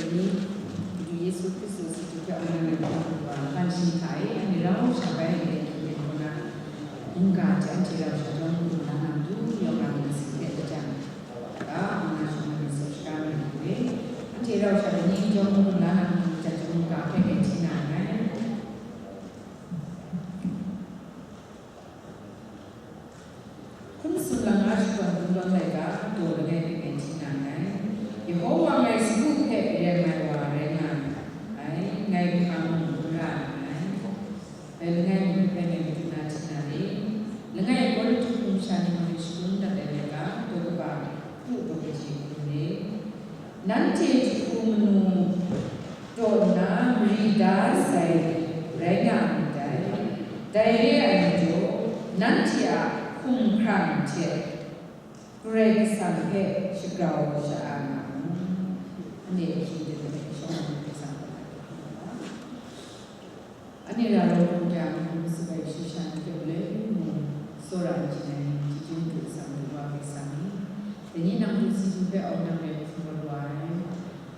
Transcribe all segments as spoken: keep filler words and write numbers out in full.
Madu Yesu Hkristu a satu hpe aung yang ai hpang hkrup wa, ban shing hta e, anhte rau sha bai ai hte hkrit ai hku na, mungga hte anhte rau sha jawng hkrum la na matu, yawng nga myit masin hte lajang ga, nna shawng na myit sawp shaga myit hku e, anhte rau sha lani jawng hkrum la na matu, jan jawng mungga hpe ngai hti na nngai. Hkum sumlang a shakawn kungdawn laika, daw langai hpe ngai hti na nngai. Yehowa ngai sagu hpe rem ai wa rai nga ai, ngai hpa mung n ra nngai. Dai langai mi hpe ngai madu na hti na re. Langai Korinhtu hpung masha ni hpe shadum dat ai laika, daw kaba, hku daw kaji hku re. Nanhte jahku manu taw nna mari da sai rai nga myit dai. Dai re ai majaw, nanhte a hkumhkrang hte Karai Kasang hpe shagrau sha-a nga mu. Anhte ahkying de hpe shawng ai Karai Kasang hpe Anhte ra rawng hkrum jang, hkum tsup ai kashu kasha ni hte galoi mung, tsawra ai hkying ai ni, chyeju madu atsam madu wa Karai Kasang ni, dai ni nang hpung si hpung hpe aung nang rai hpung wa lu ai,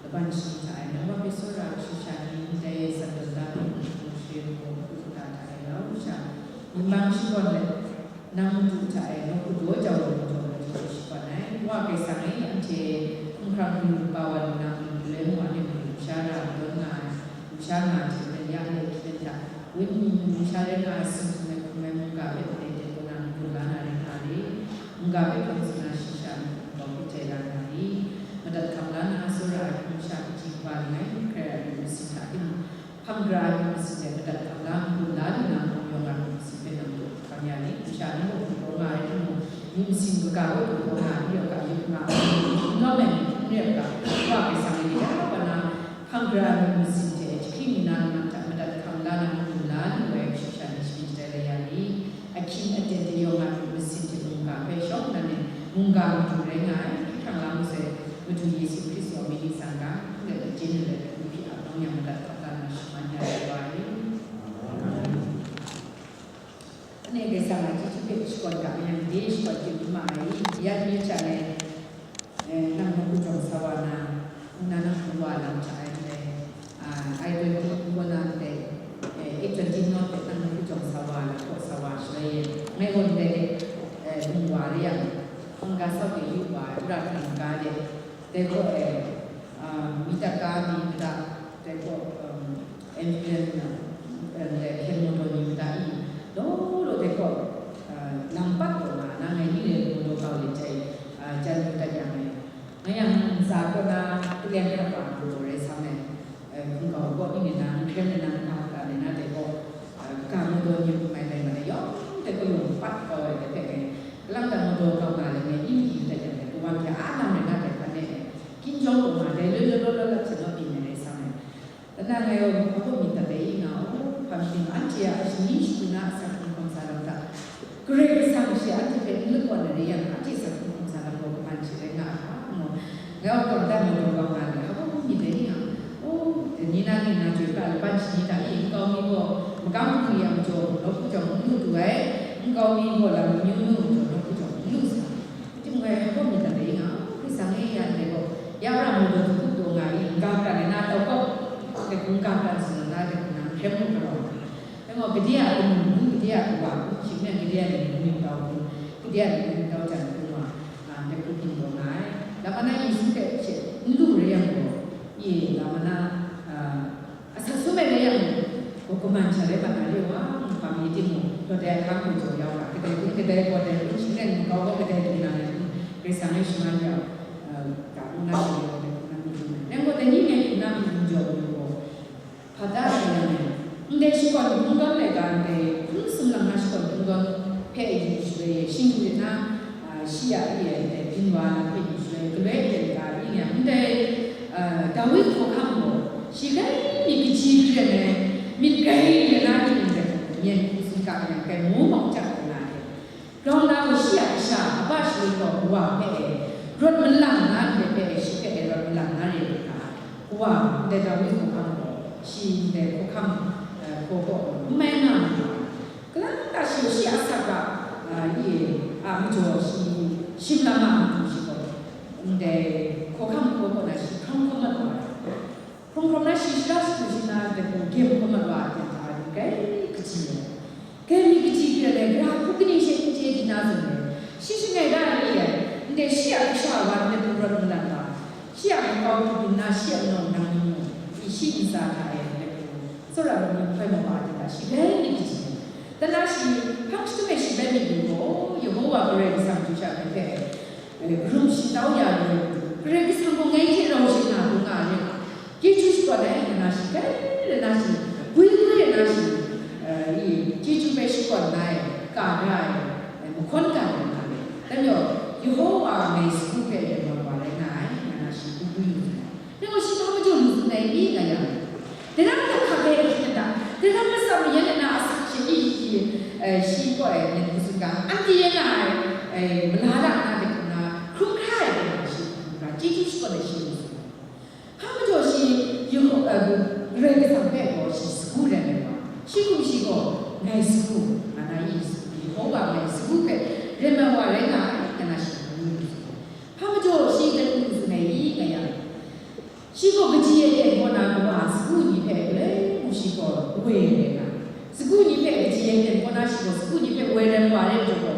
laban shani hta e, nang wa hpe tsawra ai kashu kasha ni, ndai Satan da hpung hpung share hpung hpung hta hta e, rau sha, myi mang shakawn let, Nang madu hta e nawku daw jau ai majaw, majaw shakawn ai. Wa Karai Kasang e, anhte hkumhkrang lu kaba wa lu na, galoi mung anhte madu masha ra dawn nga ai, masha nga ai hte maren ya le hkyen hta, wenyi mung masha rai nga ai, sumsum ai, hkum ai, mungga hpe ndai de kaw na, n-gun la na rai nga re, mungga hpe hkawm tsun na shayi sha ai hpe hkawm hpe jai la na re, madat hkam la na, tsawra ai hpung masha kaji kaba langai, hkrai ai myit masin hta timung, Hpang gara ai myit masin de madat hkam la, n-gun la lu na, hkum yawng ai myit masin hpe nang daw hkam ya ni? Masha ni muk hkum taw nga ai timung, myit masin kaga kaw hkum taw nga ai, n-gun nga ai, n-gun nga ai, n-gun nga ai, Wa Karai Kasang e, ya wa na, hpang gara ai myit masin hte, jahkring mi na, nang hta madat hkam la na, n-gun la lu ai, kashu kasha ni sharin shatai la ya ni? Ahkying aten tayawng a myit masin hte mungga hpe shawng nnan e, mungga madu rai nga ai, hkye hkrang la masai, Madu Yesu Hkristu a mying ningsang ga, n-gun achyin let, n-gun hpyi a bang yang madat hkam la na shaman ya ai wa e. Anhte Karai Kasang a chyeju hpe shakawn ga yang, de shakawn hte hkrum ma ai, ya ni hta e, Eh, nang nawku jawng sa wa na, nna nang hpung wa lam hta ai ndai, ah, I twenty n kaw na ndai, eh, eight twenty not de nang nawku jawng sa wa, lahkaw sa wa shaloi e, ngai gaw ndai, eh, hpung wa re yang, hpang ga sau de yu wa ai, wora hkran ga de, dai gaw, eh, ah, mi tat ga ni mada, dai gaw, um, ambulance na, eh, hpyen mawdaw ni mada i, law law dai gaw, ah, lam pat taw nga, nang ngai ni le mawdaw kau let jai, ah, jan lu dat yang e. Nga yang ntsa kaw na, kaleng hkrat wa mawdaw rai sa me, eh, hpung kau kaw ni le na, nhkrem le na, nka hkra le na dai gaw, eh, ga mawdaw ni hpung mai rai ma le yawng dai gaw yawng pat kau ai dai hpe ngai, kalang ta mawdaw kau nga le ngai, ning di dat yang dai, kawan hte a lam rai na dai hpan e, ginjawng kaw nga dai, loi loi loi loi lap hte naw byin ai rai sa me. Nna ngai gaw hpa baw myit dat ai i nga, o, hpa myit ning anhte a shaning shagu na a asak hkrung hkawm sa lam hta, Karai Kasang she anhte hpe n lakawn ai re yang, anhte asak hkrung hkawm sa lam gaw kaman she rai nga a hka, ngu, ngai gaw tawn dan mawdaw kau nga ai, hpa baw myit dai i nga, o, dai ni na ni na joi hkra laban shani hta i, nkau mi gaw makam hpung ya majaw nawku jawng n lu du ai, nkau mi gaw lam amyu nu majaw nawku jawng n lu sa. Kaji mung ngai hpa baw myit dat ai nga, Hkristan e ya ndai gaw, ya ra mung gaw hkuk daw nga i, n-ga pran ai na tau gaw, dai hku n-ga pran tsun na, dai hku na n hkren mu galaw nga. Dai gaw, gade a kanu hku, gade a kawa hku, shing n rai gade a ni hku myit tau hku, gade a ni hku myit tau jan hku nga, a, dai hku byin daw nga ai. Lama na Yesu hpe she n lu rai yang gaw, ye, lama na, a, Asak sum ai rai yang, gaw kaman sha rai mat na re wa, ngu hpa mi timung, lawt ai ahkang hku jaw ya u ga, kadai kun kadai gaw dai kun, shing rai ngu kau gaw kadai kun na rai kun, Karai Kasang e shaman ya u, eh, ga ngu na shing rai gaw dai kun na mi dum ai. Nang gaw dai ni ngai kun na mi dum jaw u gaw, hpa da ai yang e, ndai shakawn kungdawn laika ndai hpung sumlang na shakawn kungdawn hpe yu shaloi e, shing du rit na, a, shi a e, ndai byin wa na hpe yu shaloi, galoi aten ga ning yang, ndai, a, Dawi hkawhkam gaw, shi grai myit kaji hkren ai, myit grai re na ting dai, myen hku tsun ga yang, grai mu mau jak ai nga ai. Grau nna gaw shi a kasha, a pa shaloi gaw kawa hpe e, rawt malang na ndai hpe e, shi hpe e rawt malang na re ai nga ai. Kawa, ndai Dawi hkawhkam gaw, shi ndai hkawhkam, eh, hkaw kaw gaw n mai nga ai. Kalang ta shi gaw shi a asak a, a, i, a majaw shi shim lam a matu shi gaw, ndai hkawhkam hkaw kaw na shi hkam hkawm mat wa ai. Yawm hkawm mat wa a hten hta e, grai kaji ai. Grai mi kaji hpyi ai, gara hku kaning she n chye di na zawn e, shi shangai da ai re ai, ndai shi a kasha wa ndai hku rawt madat wa, shi a makau hku byin na, shi a nawng nang ni mung, shi ntsa hta e ndai hku tsawra ai ni hkoi mat wa a hten hta, shi grai mi kaji ai. Dan na shi, hpang jahtum e shi bai myit yu gaw, Yehowa Karai Kasang chyu sha ai hpe, eh, rum shingtau ya lu ai, Karai Kasang gaw ngai hte rau shing na lu nga ai re nga, chyeju shakawn ai, nna shi grai rai na shi, gwi gwi rai na shi, eh, i, chyeju bai shakawn na ai, ka da ai, eh, mahkawn ga ai nga ai. Dan majaw, Yehowa ngai sagu hpe rai wa rai nga ai, nna shi gwi gwi lu ai. Dai gaw shi hpa majaw lu tsun ai i, nga yang, dai lam hta hkak ai hkrit nna, dai lam matsam mayan nna asak sha i, i, i, eh, shi gaw, eh, myit lu tsun ga, anhte yan na ai, eh, mala da na de hkrum na, hkrum hkra ai hte na shi hkrum hkra, chyeju shakawn ai shi lu tsun ai. Hpa majaw shi Yeho-, eh, Karai Kasang hpe gaw shi sagu rai ai wa, shi hkum shi gaw, ngai sagu, nga na i, Yehowa ngai sagu hpe rai wa rai nga ai, nga na shi hkrum lu tsun ai. Hpa majaw shi dai hku tsun ai i, nga yang, shi gaw kaji ai ten kaw na kawa sagu ni hpe galoi mung shi gaw woi ai rai nga, sagu ni hpe kaji ai ten kaw na shi gaw sagu ni hpe woi rai wa rai majaw gaw,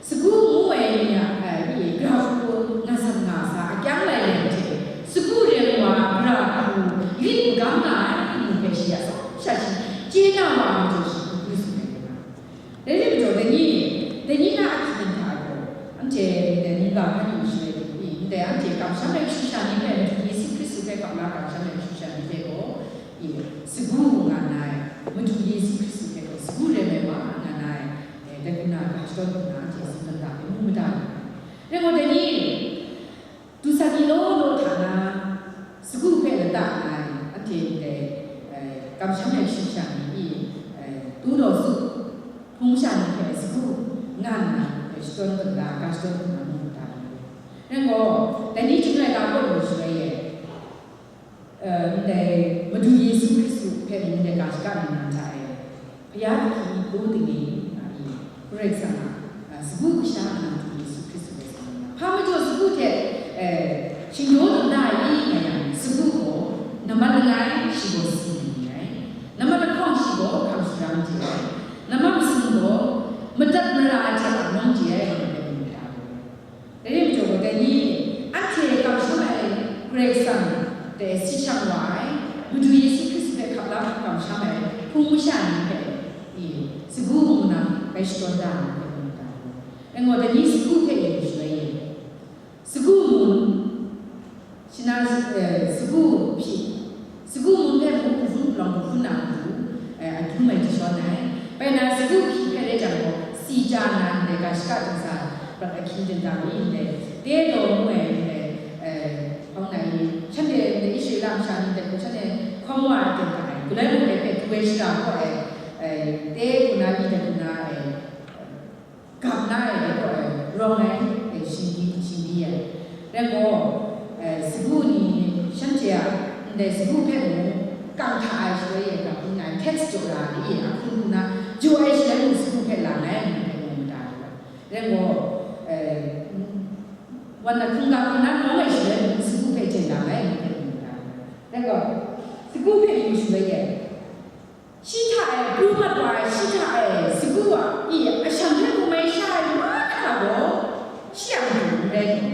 sagu ngu ai ni a, ai, ni e, gara hku nga san nga sa akyang lai rai hte, sagu rai wa gara hku lit magam nga ai ni hpe shi a sha shi chye na wa ai majaw shi hku tsun ai rai nga. Dai rai majaw, dai ni, dai ni na ahkying hta gaw, anhte ndai mungga hkan yu shaloi ni, ndai anhte kamsham ai kashu sha ni hpe Madu Yesu Hkristu hpe hkap la kamsham ai kashu sha ni hte gaw, i, sagu nga na ai, Madu Yesu Hkristu hpe gaw sagu rai ai wa nga na ai, e, dai hku na ga shadawn hku na anhte tsun dan da ai, mu mada ai. Rai gaw, dai ni, Dusaki law law hta na, sagu hpe lata nga ai, anhte ndai, eh, kamsham ai kashu sha ni, eh, tu daw su, hpung sha ni hpe sagu nga nna, eh, shadawn hku na, ga shadawn hku na mu mada ai. Rai gaw, dai ni chyum ai ga kaw lu shaloi e, eh, ndai Madu Yesu Hkristu hpe mung ndai ga shaka ni nan hta e, Bhaya Kahkyi Pu Tingni a i, Karai Kasang a, a, sagu kasha a nang hte Yesu Hkristu rai sa na. Hpa majaw sagu hte, eh, shingdaw lu na ai i nga yang, sagu gaw nambat langai shi gaw si na ni ai, nambat lahkawng shi gaw hkam sharam chye ai, nambat masum gaw madat mara ai hte a nawng chye ai, nga ai myit dai. Dai rai majaw gaw, dai ni, anhte kamsham ai Karai Kasang hte si shang wa ai, Madu Yesu Hkristu hpe hkap la hkap kamsham ai hpung masha ni hpe, i, sagu ngu na bai shadawn da ai hpe ngu da ai. Dai gaw, dai ni sagu hpe yu shaloi e, sagu ngu, Shana, eh, sagu hpyi, sagu ngu hpe mung, kahpun palawng kahpun na matu, eh, a dum ai jashawn ai. Bai na, sagu hpyi hpe rai jang gaw, si ja na ndai ga shaka dingsa, prat ahkying dingdang ni ndai, te daw ngu ai ndai, eh, hpang na i, shanhte ndai Israela masha ni ndai hku shanhte hkawm wa ai ten ga ai, galoi mung dai hpe du ai shara kaw ai, eh, te hku na i dai hku na ai, gam na ai dai gaw, e, rawng ai, e, shingdi, shingdi ai. Rai gaw, e, sagu ni shanhte a ndai sagu hpe mung kang hta ai shaloi e, ga hpung ai, tax jaw ra ai, e, a hpung hpung na jaw ai shaloi mung sagu hpe lang ai, ngu hpe mu mada ai. Rai gaw, e, wan na hkungga hpung na nawng ai shaloi mung sagu hpe jen lang ai, ngu hpe mu mada ai. Rai gaw, sagu hpe yu shaloi e, Shi hta e pru mat wa ai, shi hta e sagu a, i, a shang hpe hkrum ai sha ai mahkra gaw, shi a matu n rai taw,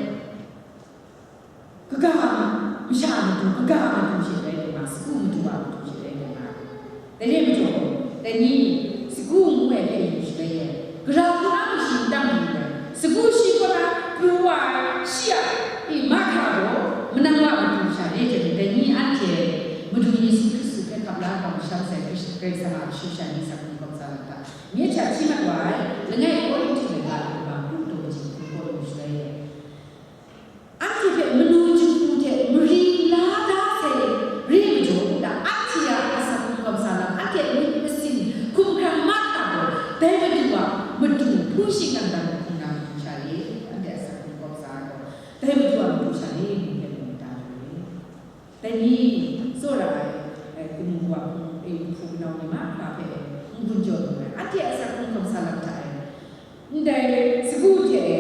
kaga masha a matu, kaga a matu she rai taw nga, sagu matu a matu she rai taw nga. Dai re majaw, dai ni, sagu ngu ai hpe yu shaloi e, gara hku na mung shi n tam lu ai, sagu shi kaw na pru wa ai, shi a, i, mahkra gaw, manang wa matu sha re jang, dai ni anhte Madu Yesu Hkristu hpe hkap la kamsham sai Karai Kasang a kashu sha ni asak hkrung hkawm sa lam hta, nye hta hti mat wa ai, langai Korinhtu laika law kaba npu daw kaji hku kaw lu shaloi e, anhte hpe manu jahku hte mari la da sai re majaw, nta anhte a asak hkrung hkawm sa lam, anhte a myit masin hkumhkrang mahkra gaw, dai Madu a matu hpung shingkang dan hkung na matu sha re, anhte asak hkrung hkawm sa ai gaw, dai Madu a matu sha re, ngu hpe mu mada ai. Dai ni, tsawra ai, eh, kanu wa hpung, eh, hpu kanau ni mahkra hpe n-gun jaw lu ai, anhte a asak hkrung hkawm sa lam hta e, ndai sagu hte e,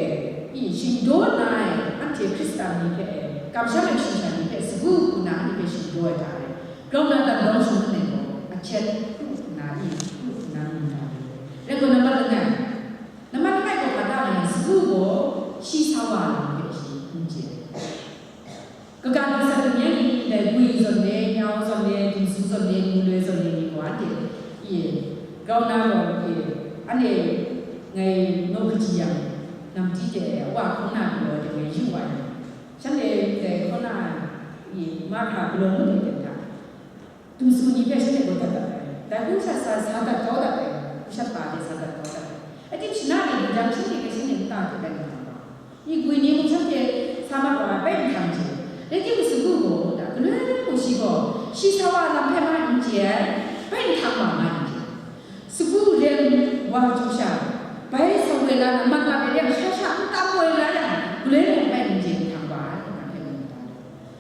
i, shingdaw na ai, anhte Hkristan ni hpe e, kamsham ai kashu sha ni hpe sagu hku na anhte hpe shingdaw ai hta e, grau na dan lawng shangun ai gaw, a gwi zawn le, nyau zawn le, dingsu zawn le, mu loi zawn le ni gaw anhte, e, grau na gaw, e, anhte ngai naw kaji yang, namti de, a wa hkawng na galaw de ngai yu wa yang, shanhte dai hkaw na, e, mahkra galaw ngut ai hta, dingsu ni hpe shanhte gaw dat dat ai. Dai hku sha sa, sa dat kau dat ai, hku shat pa de sa dat kau dat ai. Ating shana de, dai jang shanhte hpe shanhte nta hte bai nga ai. Myi gwi ni mung shanhte sa mat wa ai bai nhtang hte, rai timung, sagu gaw, da, galoi mung shi gaw, shi sa wa lam hpe ma n chye ai, bai nhtang wa nga n chye. Sagu rem wa chyu sha, bai sa woi la na mat mat ai yang, sha sha n tam woi la yang, galoi mung bai n chye nhtang wa ai, nga hpe mung nhtang.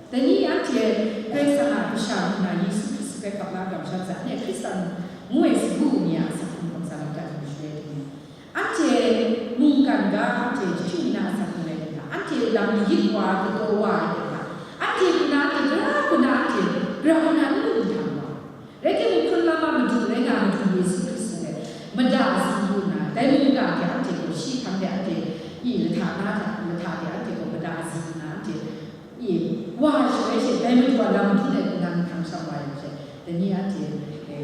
Dai ni anhte Karai Kasang a Kasha ngu na Yesu Hkristu hpe hkap la kamsham sa, ne Hkristan ngu ai sagu ni a asak hkrung hkawm sa lam hta hkrung shaloi ai ni, anhte mungkan ga, anhte jahpyi na asak hkrung ai ni hta, anhte lam layit wa, kataw wa ai ni hta, anhte hku na, anhte gara hku na, anhte gara hku na n lu nhtang wa. Rai timung, hkrun lam a Madu rai nga ai Madu Yesu Hkristu hpe mada azi lu nna, dai mungga hte anhte gaw shi hkang de anhte i lahta na hta, lahta de anhte gaw mada azi lu nna, anhte i wa shaloi she, dai Madu a lam dun ai hku na nhtang shang wa yang she, dai ni anhte, e,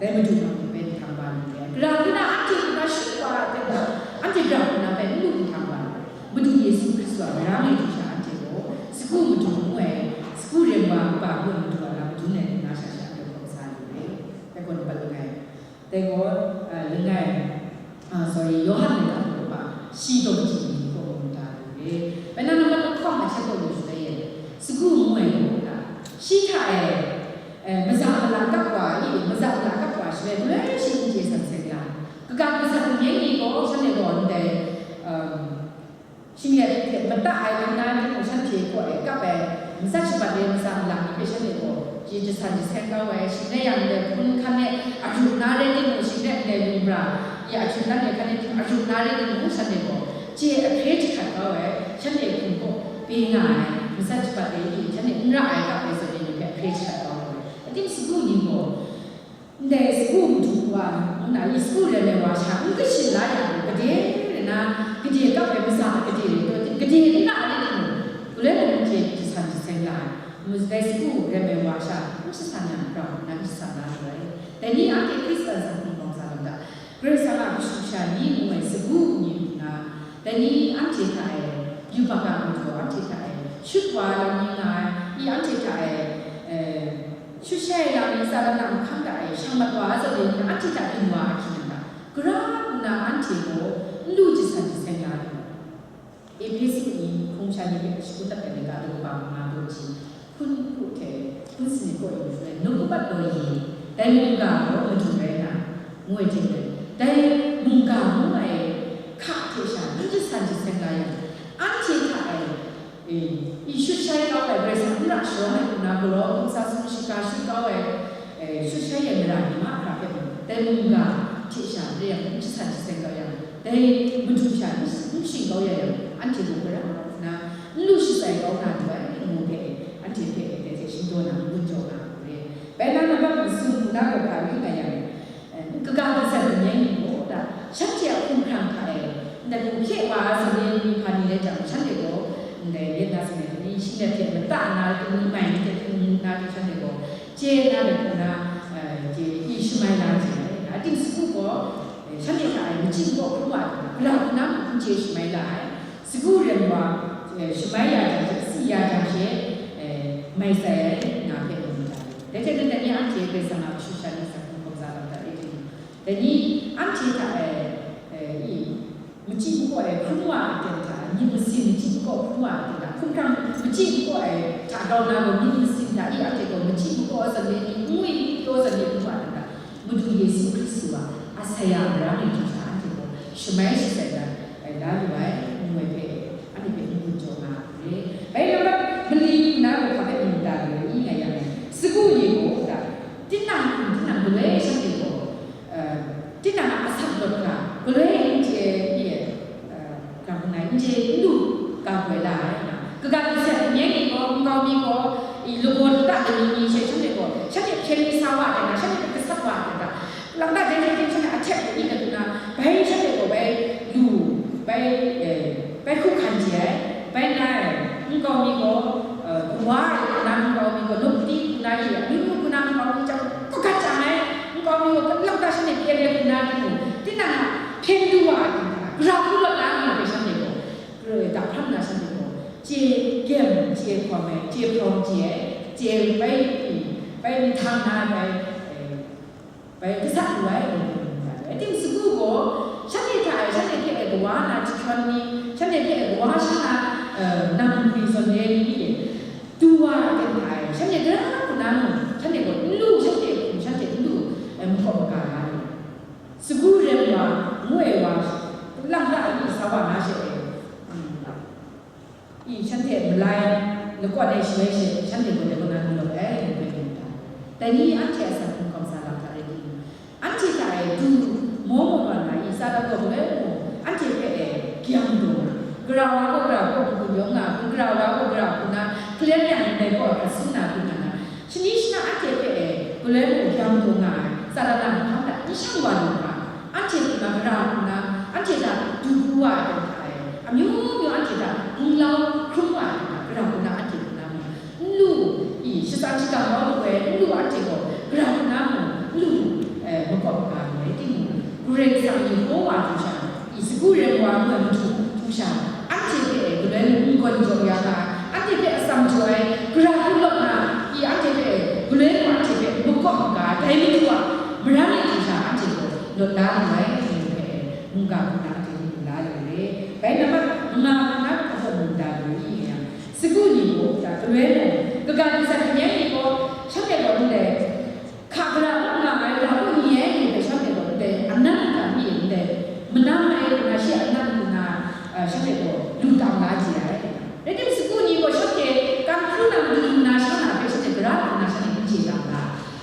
dai Madu lam hpe nhtang wa lu ai. Gara hku na anhte hku na shut wa ai hpe gaw, anhte gara hku na hpe n lu nhtang wa ai. Madu Yesu Hkristu a marang e du sha anhte gaw, sagu Madu ngu ai, sagu rem wa kaba ngu ai Madu a lam dun ai hku na sha sha anhte hkawm sa lu ai. Dai gaw, number langai. Dai gaw, a, langai, a, sorry, Yawhan laika daw hpa, shi daw kaji ni kaw mu da lu re. Bai na number lahkawng a hte kaw lu shaloi e, sagu ngu ai gaw, a, shi hta e, e, maza mala kap wa i, maza mala kap wa shaloi, galoi shi n chye san seng la, kaga kasa kamyeng ni gaw, shanhte gaw ndai, um, Shinglet hte mata ai hku na, tinang shanhte kaw e kap ai, matsat shabat ai maza malang ni hpe shanhte gaw, ji jasan jaseng kau ai, shing rai yang ndai hpun hkan e arup na rai timung, shing rai ndai lu bra, ya ahkying dan ai hkan e arup na rai timung, shanhte gaw, chye ahkre jahkrat kau ai, shanhte hkum kaw pe nga ai, matsat shabat ai ni, shanhte n ra ai kap ai zawn ni hpe ahkre jahkrat kau ai. Ating sagu ni gaw, Ndai sagu madu wa, nna i sagu rai ai wa sha n kashi la yang, gade rai na, gade kap ai maza gade rai taw, gade n na rai timung, galoi mung n chye, jasan jaseng la ai. Ndai sagu rai ai wa sha n jasan yang, grau nna n jasan la lu ai. Dai ni anhte Hkristan sa hpung bawng sa lam da, Karai Kasang a kashu kasha ni ngu ai sagu ni nna, dai ni anhte hta e, yubak a majaw anhte hta e, shut wa ai lam ni nga ai, i anhte hta e, eh, Shut shai ai lam ni, tsa lana mahkang hta e shang mat wa ai zawn e, anhte hta byin wa ai hkying hta, gara nna anhte gaw n lu jasan jaseng la lu ai. Ehpesu ni hpung sha ni hpe shagun dat ai laika daw kaba manga daw ji, hpun hku hte hpun sanit kaw yu shaloi, nawku bat law ye, dai mungga gaw Madu rai nga, ngu ai hte maren, dai mungga ngu ai hka hte sha n jasan jaseng la yang, anhte hta e, E, i shut shai kau ai, Karai Kasang n ra sharawng ai hku na galaw hkum sa sung shaga shut kau ai, e, shut shai ai mara ni mahkra hpe mung, dai mungga hte sha re yang n jasan jaseng kau yang, dai Madu sha n shing kau ya yang, anhte mung gara nna n lu shatsai kau na lu ai, ngu hpe, anhte hpe dai hte shingdaw na n gun jaw nga ai. Bai na, nambat masum hku na gaw hpa ri nga yang, Kaga kazat kamyeng ni gaw, da, shanhte a hkumhkrang hta e, ndai hku hpye wa ai zawn ni hpa ni rai jang, shanhte gaw, ndai yet na shanhte ni, shing let hte mata na, tingmung mai ni hte tingmung na hte shanhte gaw, chye na let hku na, eh, chye i shamai la ai hte, ating sagu gaw, eh, shanhte hta e machyi makaw hkrum wa ai hta, gara hku na mung n chye shamai la ai. Sagu rem wa, eh, shamai ya jang she, si ya jang she, eh, mai sai ai nga hpe mu ai. Dai hte maren dai ni anhte Karai Kasang a kashu kasha ni sa hkrum hkawm sa lam hta e ting, dai ni anhte hta e, eh, i, machyi makaw e hkrum wa ai aten hta, myit masin machyi makaw hkrum wa ai aten hta, hkumhkrang machyi makaw e hta grau na gaw myit masin hta i anhte gaw machyi makaw ai zawn ni, n ngwi n pyaw ai zawn ni hkrum wa ai aten hta, Madu Yesu Hkristu a asaya mara mungdan hta anhte gaw shamai shatsai dat, eh, la lu ai, ngu ai hpe, anhte hpe n-gun jaw nga ai. Bai nambat mali hku na gaw hpa hpe mu da lu ai, i nga yang, sagu ni gaw, da, tinang hkum, tinang galoi shanhte gaw, eh, tinang a asak lawt hkra, galoi n chye, i, eh, Ga hkung ai, n chye n lu ga goi la ai, kaga kazat kamyeng ni gaw, nkau mi gaw, i, lagaw lata lani ni she shanhte gaw, shanhte hpyen mi sa wa ai na, shanhte hpe gasat wa ai ga, lata dai hte shanhte ahtet ai ni na, bai shanhte gaw bai lu, bai, eh, bai hkuk hkan chye ai, bai nai, nkau mi gaw, eh, kawa ai na, nkau mi gaw, Ga shanhte hpyen ai hku na timung, tinang a hpyen du wa ai hku na, gara hku lawt na nga hpe shanhte gaw, gara da hpram na shanhte gaw, chye gyem, chye hkawm ai, chye hprawng chye ai, chye bai, bai ni htang na ai, bai, eh, bai gasat lu ai, bai ni htang na ai. Rai tim, sagu gaw, shanhte hta e, shanhte hpe e kawa na jahkyawn ni, shanhte hpe e kawa sha na, eh, nam nkri zawn re ni, du wa ai hta e, shanhte gara hku na mung, shanhte gaw n lu, shanhte hku, shanhte n lu, eh, makawp maga nga ai. Sagu rem wa, ngu ai wa, lang ta ai ni sa wa na she, mm, i shanhte malai, lakawn e shaloi she, shanhte gaw dai kaw na ni lawt ai, ngu ai ni ta. Dai ni anhte a san hkawm sa lam hta rai timung, anhte hta e du, maw maw na na i, Satan gaw galoi mung, anhte hpe e gyam daw nga, gara wa gaw gara hku n-gun yawng nga, gara wa gaw gara hku na, hkalem yang ndai gaw a hkrat sung na hku nga na, shani shana anhte hpe e galoi mung gyam daw nga ai, Satan a mahkam hta n shang wa lu hkra, anhte hku na gara hku na, anhte hta du hku wa ai hta e, amyu myu anhte hta gunglau hkrum wa ai hta, gara hku na anhte hku na mung, n lu, i, shatsam shakang kau lu ai, n lu anhte gaw, gara hku na mung, n lu, eh, makawp maga lu ai timung, Karai Kasang Yehowa du sha, i, sagu rem wa ngu ai madu du sha, anhte hpe galoi mung n-gawn jaw ya nga ai, anhte hpe atsam jaw ai, gara hku lawt na, i, anhte hpe galoi mung anhte hpe makawp maga ai, dai madu a maran e hte sha anhte gaw lawt la lu ai, anhte hpe mungga hku na anhte hpe lu la lu ai. Bai nang ma, manga hku na hkawhkawm mungga lu ai, i, nga yang, sagu ni gaw, ga galoi mung, kaga dingsa hkyen ni gaw, shanhte gaw ndai, hka gara n nga ai, gara n ni ai ni hpe shanhte gaw ndai, anan hta mi ndai, manam ai, nga shi anan nna, eh, shanhte gaw lu tam la chye ai. Rai tim, sagu ni gaw shanhte kam hpru na madu lu na sha na hpe shanhte gara hku na shanhte n chye tam la.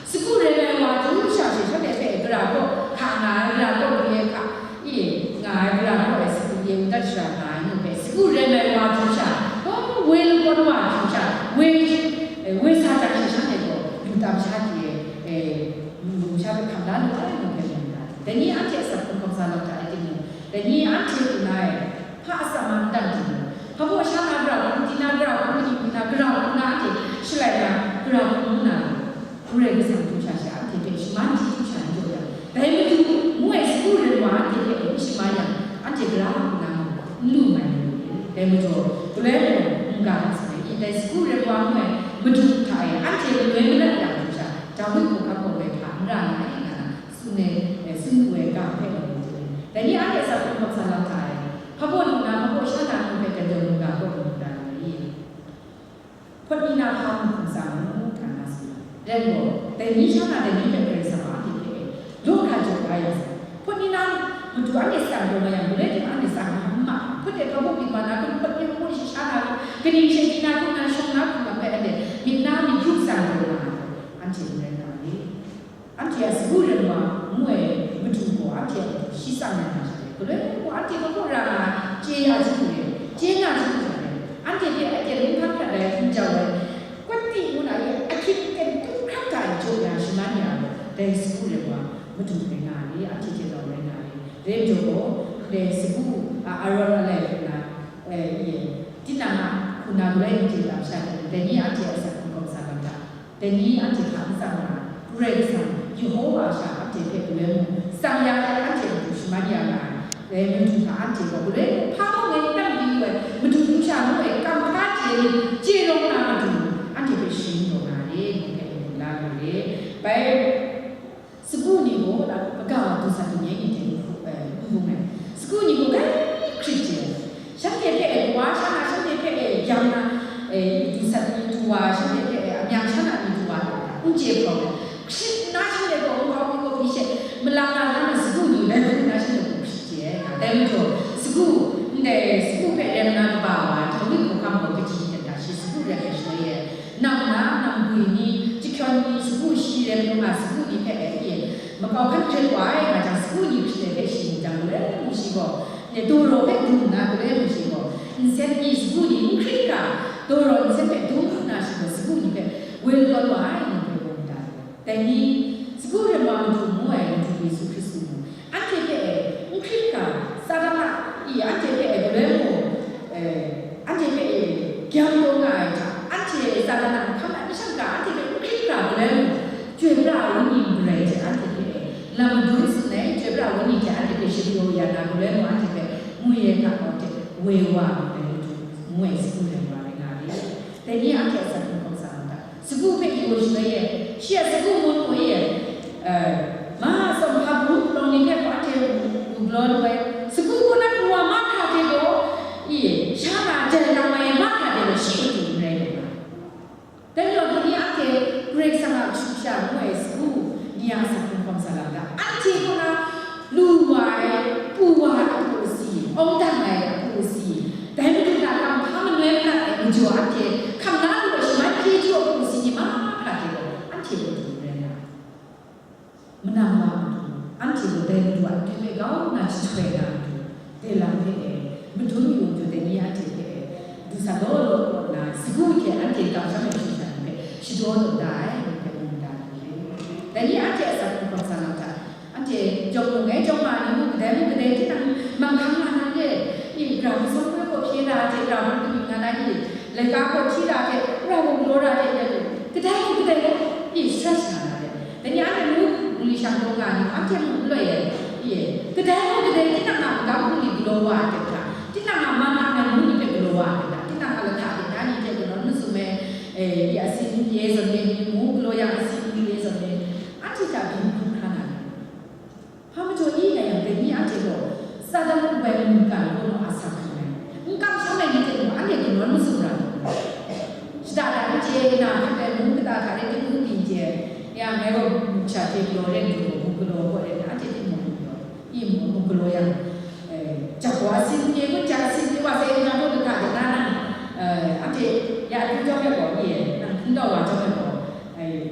Sagu rem ai wa du sha she shanhte hpe gara gaw hka nga ai, gara gaw lu ai hka, i, nga ai, gara gaw ai sagu ye u dat shara nga ai nu hpe, sagu rem ai wa du sha, gaw woi lakawn wa du sha, woi, eh, woi sa jang she shanhte gaw lu tam sha hte, eh, mung sha hpe hkam la lu ai nu hpe mu ai. Dai ni anhte a san hkawm sa lam hta rai timung, dai ni anhte hku na e, hpa atsam a n dang timung, hpa baw sha na gara hku, di na gara hku, ni hku na gara hku na anhte shalai na gara hku ngu na, Karai Kasang du sha she anhte hpe shaman chyeju sha n jaw yang, dai madu ngu ai sagu rem wa anhte hpe n shama yang, anhte gara hku na mung n lu mai lu ai. Dai majaw, galoi mung n ga ai sa ai, dai sagu rem wa ngu ai madu hta e anhte galoi madat yang du sha, Dawi hkungga gaw ngai hpa n ra nga ai, nga na tsun ai, eh, tsun wu ai ga hpe gaw, dai ni anhte a san hkawm sa lam hta e, hpa baw lu na, hpa baw sha na ngu hpe, dan daw mungga gaw mungga nga i. Hpawt ni na hpa mung hkum tsang mu, nga na tsun ai. Rai gaw, dai ni sha na dai ni hpe Karai Kasang a anhte hpe e, law hkra jaw la ya sai. Hpawt ni na madu anhte tsang taw nga yang, galoi hte anhte tsang na n ma ai. Hpawt de hpa baw byin wa na, hpawt ni hpawt ni sha na, kaning she di na hku na, shawng na hku na, hpe anhte myit na myit yu tsang taw nga ai, anhte n rai nga ai. Anhte a sagu rem wa ngu ai madu gaw anhte a matu shi tsang ya na sha, galoi mung anhte hpa baw ra nga ai, chye ya chyeju re, chye nga chyeju sha re, anhte hpe aten lunghkan hkrat ai hkum jau ai, kwat ti ngu na ye ahkying aten tum hkrat hta e jaw ya shaman ya ai, dai sagu rem wa madu rai nga ai, anhte hte rau rai nga ai. Rai majaw gaw, ndai sagu a, arawt alai hku na, eh, ye, tinang a hku na galoi n chye lam sha de, dai ni anhte a san hkawm sa lam hta, dai ni anhte hta n tsang na, Karai Kasang Yehowa sha anhte hpe galoi mung tsang ya ai, anhte matu shaman ya nga ai. Dai madu hta anhte gaw galoi mung hpa mung ngai n dang di ai, madu du sha ngu ai, kam hpa chye ni chye rawng na madu, anhte hpe sharin taw nga ai, ngu hpe matu la lu ai. Bai, sagu ni gaw, la, kaga wa du sat du nye ni hte n hku, eh, n bung ai. Sagu ni gaw grai hkrit chye ai. Shanhte hpe e kawa sha na, shanhte hpe e gyam na, e, du sat ni du wa, shanhte hpe e amyang sha na ni du wa, n chye hkawm ai. Hkrit nna shanhte gaw nkau mi gaw mi she malak na la na sagu ni rai hkrit nna shanhte gaw hkrit chye ai. Dai majaw, sagu, ndai sagu hpe rem na kaba wa, Dawi hkawhkam gaw kaji hten hta shi sagu rem ai shaloi e, nam na, nam gwi ni, jahkyawn ni, sagu shi rem lu nga sagu ni hpe e, e, makau hkan hkrit wa ai nga jang, sagu ni hkrit ai hpe shi mu jang, galoi mung shi gaw, ne, dawraw hpe dum nna, galoi mung shi gaw, nsen ni sagu ni n hkrit ga, dawraw nsen hpe dum nna shi gaw, sagu ni hpe woi lakawn wa ai, ngu hpe gaw mu da ai. Dai ni, sagu rem wa madu ngu ai Madu Yesu Hkristu mung, anhte hpe e n hkrit ga, Satan a, i, anhte hpe e galoi mung, e, anhte hpe e gyam taw nga ai hta, anhte Satan a mahkam a n shang ga, anhte hpe n hkrit ga, galoi mung, chyoi pra ai Wenyi n garai hte anhte hpe e Lam madun tsun ai, chyoi pra ai wenyi hte anhte hpe shapyaw ya na, galoi mung anhte hpe ngwi ai hta kaw hte woi wa ai matu, ngu ai sagu rai wa rai nga ai. Dai ni anhte a asak hkrung hkawm sa lam hta, sagu hpe galaw shaloi e, shi a sagu ngun gaw e, eh, ma tsawm hpa hpung palawng ni hpe gaw anhte wu galaw lu ai, sagu kaw na kawa mahkra hte gaw, i, sha na jai lang ai mahkra hte gaw shi matu n rai lu ai. Dai majaw, dai ni anhte Karai Kasang a kashu kasha ngu ai sagu ni a asak hkrung hkawm sa lam hta, anhte kaw na lu wa ai, pu wa ai apu asi, awng dang ai apu asi, dai Madu na kamhpa manoi manat ai majaw anhte hkam la lu ai shaman chyeju apu asi ni mahkra hte gaw anhte matu n rai na. Manam wa matu, anhte gaw dai Madu a aten hpe kau nna jahtoi na matu, dai lam hpe e, madun yu matu, dai ni anhte hpe e, du sa law law kaw nna, sagu hte anhte kamsham ai hpyi hkyan hpe shadaw taw da ai, ngu hpe mu da ai. Dai ni anhte a asak hkrung hkawm sa lam hta, anhte jawng mung e, jawng ma ni mung, kadai mung kadai tinang manghkang nga na ye, i, grau masum hpe gaw hpye na hte, grau hpe kabyin nga na ye, laika gaw hti ra hte, ra gaw galaw ra hte, kadai gaw kadai gaw, i, stretch nga na hte. Dai ni anhte mung, mung li shang taw nga ni, anhte mung n loi ai, i, kadai gaw kadai tinang a magam hpung li galaw wa ai hte hkra, tinang a man ang ai mung ni hpe galaw wa ai hte hkra, tinang a lahka hte na ni hte galaw n mazum ai, e, i, asi n pyi ai zawn e, ni mung galaw yang asi n pyi ai zawn e, anhte hta byin hkrum hkra na ni. Hpa majaw i nga yang, dai ni anhte gaw Satan ngu ai mungkan gaw nu a sa hkrum ai. N kamsham ai ni hte mung anhte galaw n mazum ra. Shada dan n chye, na hkap ai mung kata hta rai timung byin chye, ya ngai gaw muk sha hte galaw rai matu gaw, muk galaw gaw rai na, anhte timung muk galaw, i muk, muk galaw yang, eh, jak gaw asin pye kun, jak asin pye wa sai, nang gaw lata de na nang, eh, anhte ya du jawm ai gaw, i, nang hpung tau wa jawm ai gaw, eh,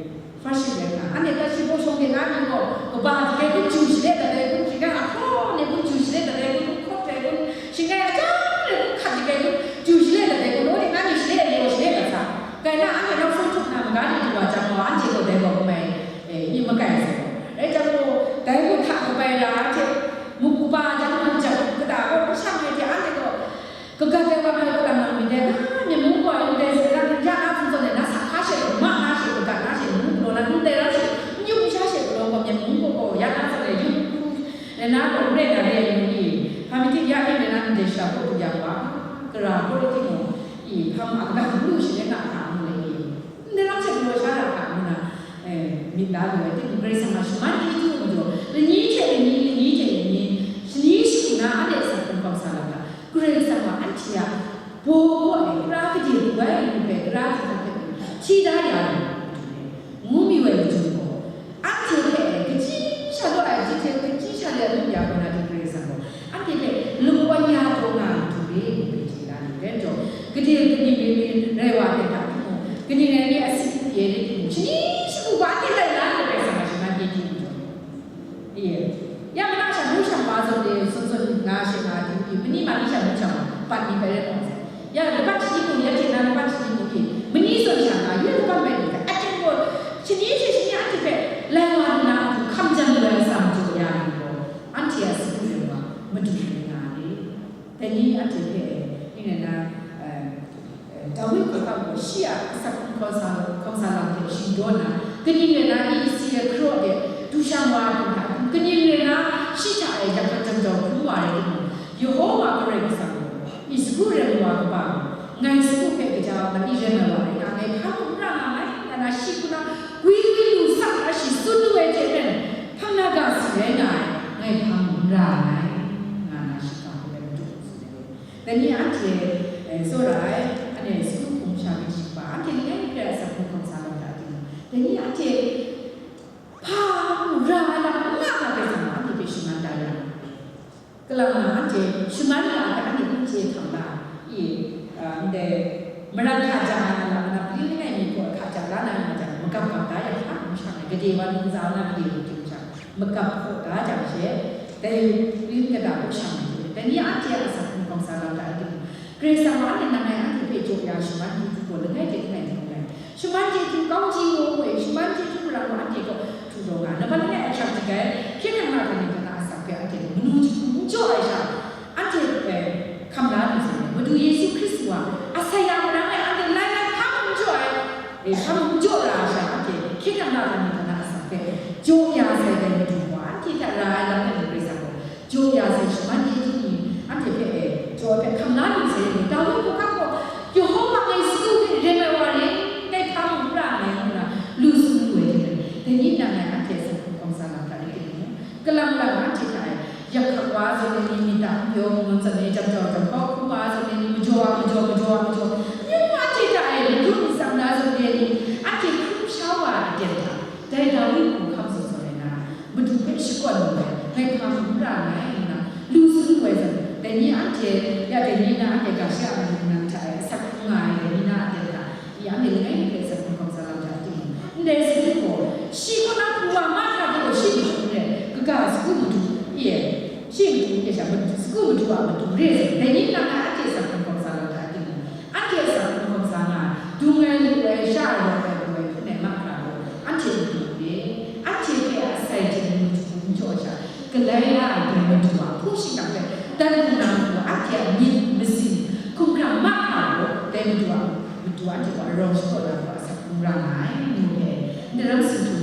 Hpa shi rai nna, anhte Tashi Baw Shawng de na ni gaw, kaba hte kun, ju shale dat ai kun, shingkai ahpraw ni kun, ju shale dat ai kun, hkawt ai kun, shingkai ajang ni kun, hkat dik ai kun, ju shale dat ai kun, o, dik na ni shale ai ni gaw shale dat sa. Kai na, anhte nawk sung htup na maga ni du wa jang gaw, anhte gaw dai gaw n mai, e, ni makai sa gaw. Rai jang gaw, dai gaw hta kabai ra, anhte muk kaba jang, muk jang, kata gaw, n shang ai hte, anhte gaw, Kagat ai wa ngai kalang nang myit dai, na myit mung gaw ndai sara na ja na hpung zawn ai na sa hka she, ma na she, kagat na she, mung galaw na ndai rau she, n yum n sha she galaw gaw myit mung gaw gaw ya na zawn ai yum hku, na gaw n rai na re ai mung ni, hpa mi ting ya e na ndai sha gaw du ya wa, gara gaw rai timung, i, hpa ma a kagat n lu shi rai na a hka mu ai ni. Ndai lam hte galaw sha na hka ngu na, eh, myit la lu ai, timung Karai Kasang a shaman chyeju majaw, lani hte lani, lani hte lani, shani shagu na anhte a asak hkrung hkawm sa lam hta, Karai Kasang wa anhte a baw kaw ai, kara gade du ai, ngu hpe kara hte hta hpe hti da ya lu ai, ngu mi wai matu gaw, anhte hpe e, kaji sha law ai, kaji hte kaji sha le a lu ya kaw na di Karai Kasang gaw, anhte hpe lungwan ya taw nga ai matu re, ngu hpe chye la lu ai majaw, gade kaning rai mi rai wa ai hta timung, kaning rai mi asi hku pye ai timung, shani shagu ga anhte lai la ai Karai Kasang a shaman chyeju majaw. Ye. Ya mana sha, mu sha ma zawn de, zawn zawn nga she nga di, mani ma ni sha mu sha ma, pat ni bai rai taw sai. Ya, laban shani mung, ya hte na laban shani mung pyi, mani zawn sha nga, yu laban bai ni hpe, aten gaw, shani she shani anhte hpe, lai wa nna, hkam jang lu ai atsam jaw ya ai gaw, anhte a sagu rai wa, madu rai nga ai. Dai ni anhte hpe, ning rai na, eh, eh, Dawi hkawhkam gaw, shi a asak hkrung hkawm sa, hkawm sa lam hte shingdaw nna, kaning rai na, i si ai hkaraw de, du shang wa ai hta, kaning rai na, shi hta e yak hkrat jang jau hkrum wa ai timung, Yehowa Karai Kasang gaw, i sagu rai wa kaba gaw, ngai sagu hpe kaja ai ni rai mai wa rai nga, ngai hpa mung n ra nga ai, nga na shi hku na gwi gwi lu sak na shi tsun lu ai hte maren, hpang na ga si rai nga ai, ngai hpa mung n ra nga ai, nga na shi hkam hpe madu tsun ai. Dai ni anhte, eh, tsawra ai, anhte sagu hpung sha hpe shi kaba, anhte langai hpe a asak hkrung hkawm sa lam hta timung, dai ni anhte hpa mung ra ai lam n nga nga hpe sa na, anhte hpe shaman da ya. Kalang na anhte shaman nga ai hpe anhte n chye hkam la, i, ah, ndai marat hkaja nga na lam na, pali langai mi gaw hkaja la na nga jang, magap gap da yang hpa n shang ai, gade wa ningza na gade wa hte n shang, magap hkaw da jang she, dai pali kata hku shang ai hte, dai ni anhte a asak hkrung hkawm sa lam hta timung, Karai Kasang wa anhte nang ngai anhte hpe jaw ya shaman chyeju gaw langai hte langai hkrum ai. Shaman chyeju kau ji ngu ngu ai, shaman chyeju marang gaw anhte gaw htu taw nga ai. Laban langai ahkyak dik ai, hkye hkrang na hta ni hta na asak hpe anhte gaw manu jahku n jaw ai sha, anhte, eh, hkam la lu sai. Madu Yesu Hkristu a asaya marang e anhte lai lai hpa mung n jaw ai, eh, hpa mung n jaw ra ai sha, anhte hkye hkrang na hta ni hta na asak hpe jaw ya sai dai Madu gaw, Zawn ai ni myit a n pyaw, ngun zawn ai jam jau jam hkau hkrum wa zawn ai ni majaw a, majaw, majaw a, majaw. Yu nga hte hta e, madu myit tsang na zawn ai ni, anhte hkrum sha wa ai aten hta, dai Dawi hku hkam zawn zawn ai na, Madu hpe shakawn lu ai, ngai hpa hkum ra nngai nna, lu tsun lu ai zawn, dai ni anhte, ya dai ni na anhte ga sha ai madu nan hta e asak hkrum nga ai, dai ni na anhte hta, ya anhte langai mi hpe asak hkrum hkawm sa lam hta ting, ndai sagu gaw, shi kaw na hpu wa mahkra de gaw shi madu n rai, kaga sagu madu, i e, shi madu n rai sha, madu, sagu madu a madu re zawn, dai ni nang ngai anhte asak hkrum hkawm sa lam hta ting, anhte asak hkrum hkawm sa nga ai, dung ai, lu ai, sha ai, rawt ai, lu ai, hpun ai mahkra gaw, anhte madu re, anhte hpe a asai hte madu n jaw sha, galai la ai dai madu a hpung shingkang hpe dan hkungga madu a, anhte a myit masin hkumhkrang mahkra gaw, dai madu a, madu anhte gaw arawng shakaw na gaw asak hkrum ra nga ai, ngu hpe, ndaram sumtu